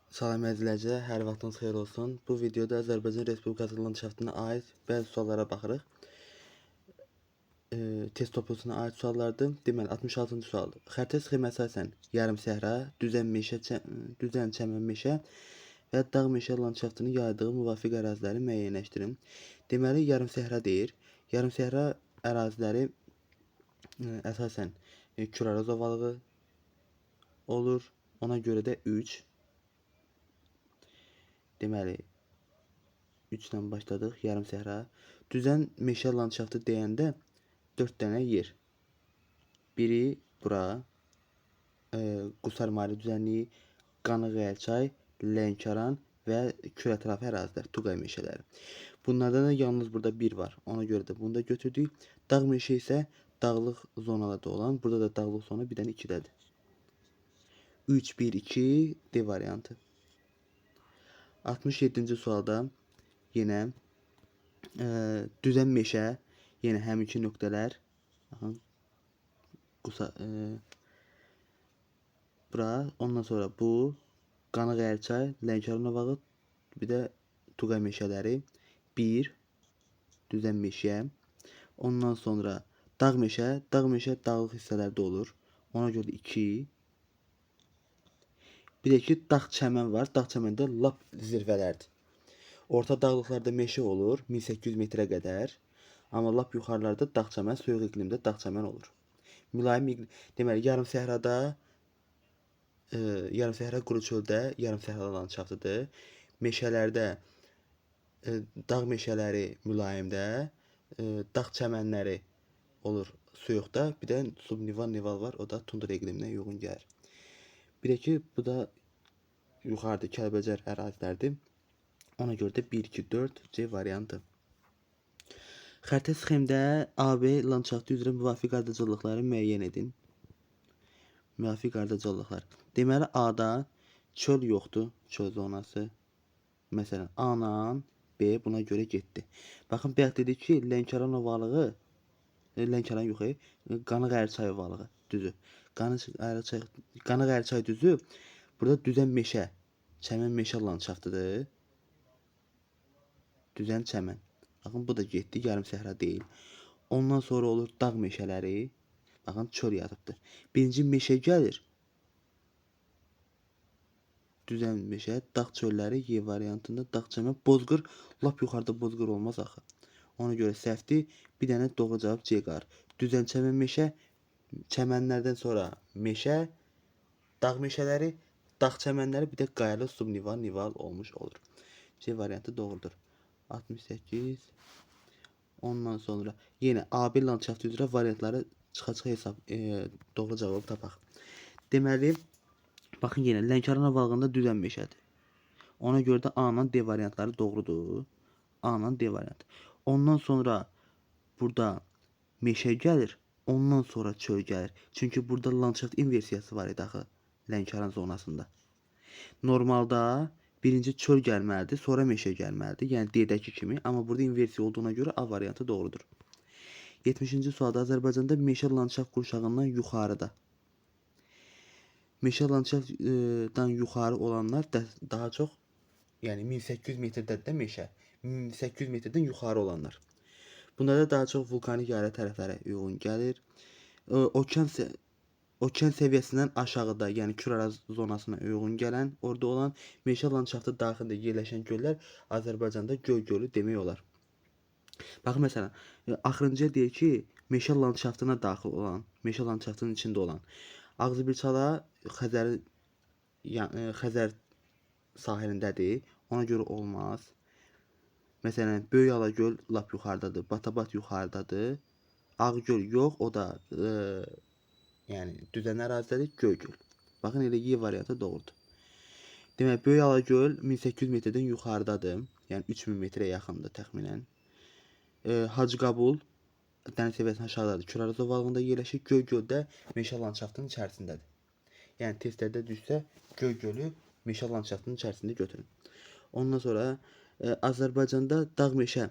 Salam əzizləyicilər, hər vaxtınız xeyir olsun. Bu videoda Azərbaycan Respublikası landşaftına aid bəzi suallara baxırıq. Test toplusuna aid suallardır. Deməli, 66-cı sual. Xəritə sxemə əsasən yarım səhra, düzən meşə, düzən çəmən meşə və dağ meşə landşaftının yayıldığı müvafiq əraziləri müəyyənləşdirin. Deməli, yarım səhra deyir. Yarım səhra əraziləri əsasən Kür-Araz ovalığı olur. Ona görə də 3. Deməli, 3 ilə başladıq, yarım səhra. Düzən meşə landşaftı deyəndə 4 dənə yer. Biri bura, Qusar Mari düzənliyi, Qanıq-Əyərçay, Lənkəran və Kür ətrafı ərazilər, Tuqay meşələri. Bunlardan da yalnız burada bir var. Ona görə də bunu da götürdük. Dağ meşə isə dağlıq zonalarda olan, burada da dağlıq zona bir dənə 2-dədir. 3, 1, 2 D variantı. 67-ci sualda yenə düzən meşə, yenə həminki nöqtələr. Baxın, bura, ondan sonra bu, Qanıq-Əyərçay, Lənkəran ovağı, bir də Tuqay meşələri. 1, düzən meşə. Ondan sonra dağ meşə, dağ meşə dağlıq hissələrdə olur. Ona görə də 2. Bir də ki, dağ çəmən var. Dağ çəməndə lap zirvələrdir. Orta dağlıqlarda meşə olur, 1800 metrə qədər. Amma lap yuxarılarda dağ çəmən, soyuq iqlimdə dağ çəmən olur. Mülayim iqlim, deməli, yarım səhrada, yarım səhra quru çöldə yarım səhra landşaftıdır. Meşələrdə, dağ meşələri mülayimdə, dağ çəmənləri olur soyuqda. Bir də subnival nival var, o da tundra iqliminə uyğun gəlir. Bir də ki, bu da yuxarıda Kəlbəcər ərazilərdir. Ona görə də 1, 2, 4 C variantı. Xəritə sxemdə AB landşaftı üzrə müvafiq ardıcıllıqları müəyyən edin. Müvafiq ardıcıllıqlar. Deməli, A-da çöl yoxdur, çöl zonası. Məsələn, A-la B buna görə getdi. Baxın, bayaq dedik ki, Lənkəran ovalığı, Lənkəran yox, Qanıq-Əyərçay ovalığı düzü. Qanıq-Əyərçay düzü burada düzən meşə, çəmən meşə landşaftıdır. Düzən çəmən. Baxın, bu da getdi, yarım səhra deyil. Ondan sonra olur dağ meşələri. Baxın, çöl yatıbdır. Birinci meşə gəlir. Düzən meşə, dağ çölləri Y variantında, dağ çəmən, bozqır, lap yuxarıda bozqır olmaz axı. Ona görə səhvdir. Bir dənə doğru cavab C qalır. Düzən çəmən meşə, çəmənlərdən sonra meşə, dağ meşələri, dağ çəmənləri, bir də qayalı subnival nival olmuş olur. C variantı doğrudur. 68. Ondan sonra yenə AB landşaftı üzrə variantları çıxa-çıxa hesab doğru cavabı tapaq. Deməli, baxın yenə Lənkəran ovalığında düzən meşədir. Ona görə də A-la D variantları doğrudur. A-la D variantı. Ondan sonra burada meşə gəlir. Ondan sonra çöl gəlir. Çünki burada landşaft inversiyası var idi axı Lənkəran zonasında. Normalda birinci çöl gəlməlidir, sonra meşə gəlməlidir. Yəni D-dəki kimi. Amma burada inversiya olduğuna görə A variantı doğrudur. 70-ci sualda Azərbaycanda meşə landşaft qurşağından yuxarıda. Meşə landşaftdan yuxarı olanlar daha çox, yəni 1800 metrdədir də meşə. 1800 metrdən yuxarı olanlar. Bunlarda daha çox vulkanik yayla tərəflərə uyğun gəlir. Okean səviyyəsindən aşağıda, yəni Kür-Araz zonasına uyğun gələn, orada olan meşə landşaftı daxilində yerləşən göllər Azərbaycanda Göy gölü demək olar. Baxın, məsələn, axırıncıya deyir ki, meşə landşaftına daxil olan, meşə landşaftının içində olan Ağzıbirçala Xəzər sahilindədir. Ona görə olmaz. Məsələn, Böyük Alagöl lap yuxarıdadır, Batabat yuxarıdadır. Ağgöl yox, o da yəni düzən ərazidədir, Göygöl. Baxın, elə Y variantı doğrudur. Demək, Böyük Alagöl 1800 metrdən yuxarıdadır. Yəni 3000 metrə yaxındır təxminən. Hacıqabul dəniz səviyyəsindən aşağıdadır. Kür-Araz ovalığında yerləşir. Göygöl də meşə landşaftının içərisindədir. Yəni testlərdə düşsə Göygölü meşə landşaftının içərisində götürün. Ondan sonra Azərbaycanda dağ meşə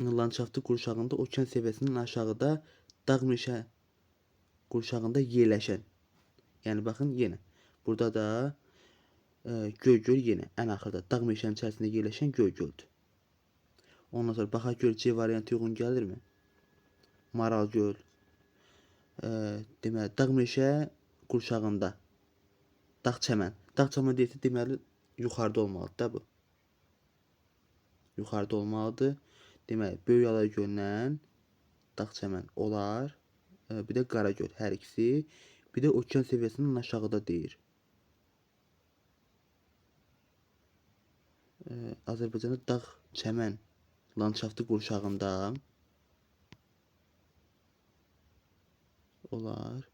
landşaftı qurşağında okean səviyyəsindən aşağıda dağ meşə qurşağında yerləşən. Yəni baxın yenə burada da Göygöl yenə ən axırda dağ meşənin içərisində yerləşən Göygöldür. Ondan sonra baxaq gör C variantı uyğun gəlirmi? Maralgöl. Deməli, dağ meşə qurşağında. Dağ çəmən. Dağ çəmən deyirsə, deməli, yuxarıda olmalıdır da bu. Yuxarıda olmalıdır. Deməli, Böyük Alay gölündən dağ çəmən olar. Bir də Qaragöl, hər ikisi. Bir də okean səviyyəsindən aşağıda deyir. Azərbaycanda dağ çəmən landşaftı qurşağında olar.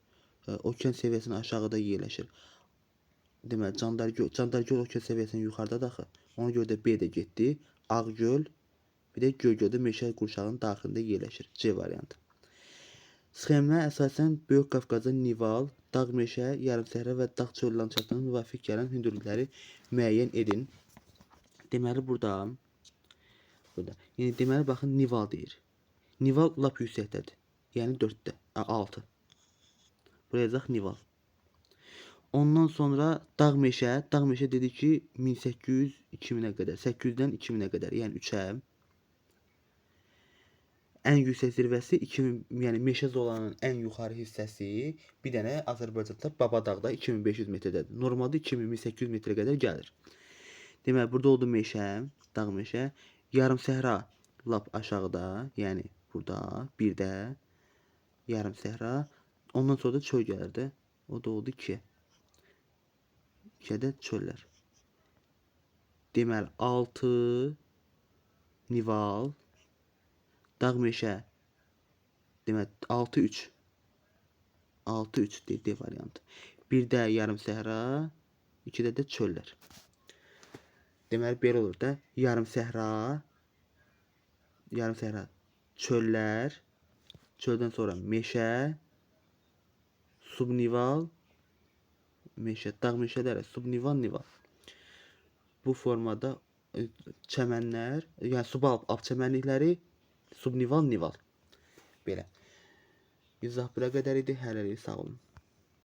Okean səviyyəsindən aşağıda yerləşir. Deməli, Candargöl okean səviyyəsindən yuxarıdadır axı. Ona görə də B də getdi. Ağgöl, bir də Göygöldə meşə qurşağının daxilində yerləşir. C variantı. Sxemə əsasən Böyük Qafqazda Nival, dağ meşə, yarımsəhra və dağ çöl landşaftına müvafiq gələn hündürlükləri müəyyən edin. Deməli, burada. Yəni, deməli, baxın, Nival deyir. Nival lap yüksəkdədir. Yəni, 4-də, 6. Buraya yazaq Nival. Ondan sonra dağ meşə. Dağ meşə dedi ki, 1800, 2000-ə qədər. 800-dən 2000-ə qədər. Yəni, 3-ə. Ən yüksək zirvəsi 2000, yəni meşə zolanın ən yuxarı hissəsi bir dənə Azərbaycanda Babadağda 2500 metrədədir. Normalda 2800 metrə qədər gəlir. Deməli, burada oldu meşə, dağ meşə. Yarım səhra lap aşağıda, yəni burada birdə yarım səhra. Ondan sonra da çöl gəlirdi. O da oldu 2. 2-də çöllər. Deməli, 6 Nival, dağ meşə, deməli, 6-3. 6-3 D variantı. 1-də yarım səhra, 2-də də çöllər. Deməli, belə olur da. Yarım səhra, çöllər, çöldən sonra meşə, subnival, meşə, dağ meşələri, subnival, nival. Bu formada çəmənlər, yəni subalp alp çəmənlikləri, subnival, nival. Belə. İzah bura qədər idi. Hələlik sağ olun.